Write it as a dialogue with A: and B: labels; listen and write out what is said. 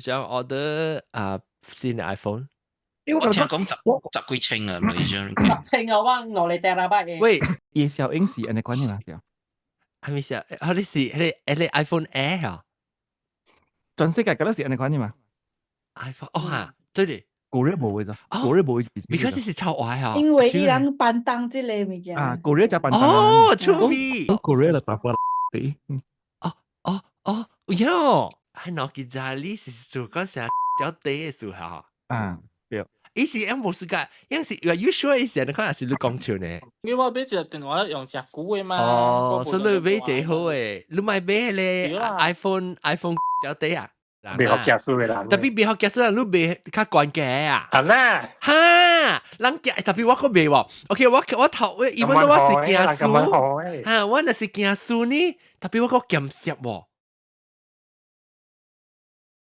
A: 想 order 啊新的 iPhone。
B: 我聽講十十幾千啊，Malaysia。
C: 10千啊，我兩个 terabyte 的。
A: 喂，
D: 伊小英是按呢款的嘛？是啊。
A: 係咪是啊？啊，你是彼個 iPhone Air 啊？
D: 全世界敢若是按呢款的嘛
A: ？iPhone 哦哈，對對。
D: 國內無的咋？國內無的。
A: because 是超壞啊。
E: 因為伊人便當這个物件。
D: 啊，國內才便當。
A: 哦，出味。
D: 國內就大把對。
A: 哦哦哦，喲，喺諾基亞你是做嗰時較低的時候。
D: 啊，對。
A: 伊是按無世界，因是 you sure 伊是，你看是你講笑呢？
F: 因為我買一個電話用誠久的嘛。
A: 哦，所以你買一個好的，你莫買咧 iPhone 較低啊。
G: 袂學技術的人，
A: 特別袂學技術人，你袂較懸價啊。
G: 係啦，
A: 哈，人驚特別我閣袂喎。OK，我頭，因為我是驚輸，哈，我若是驚輸呢，特別我閣減攝喎。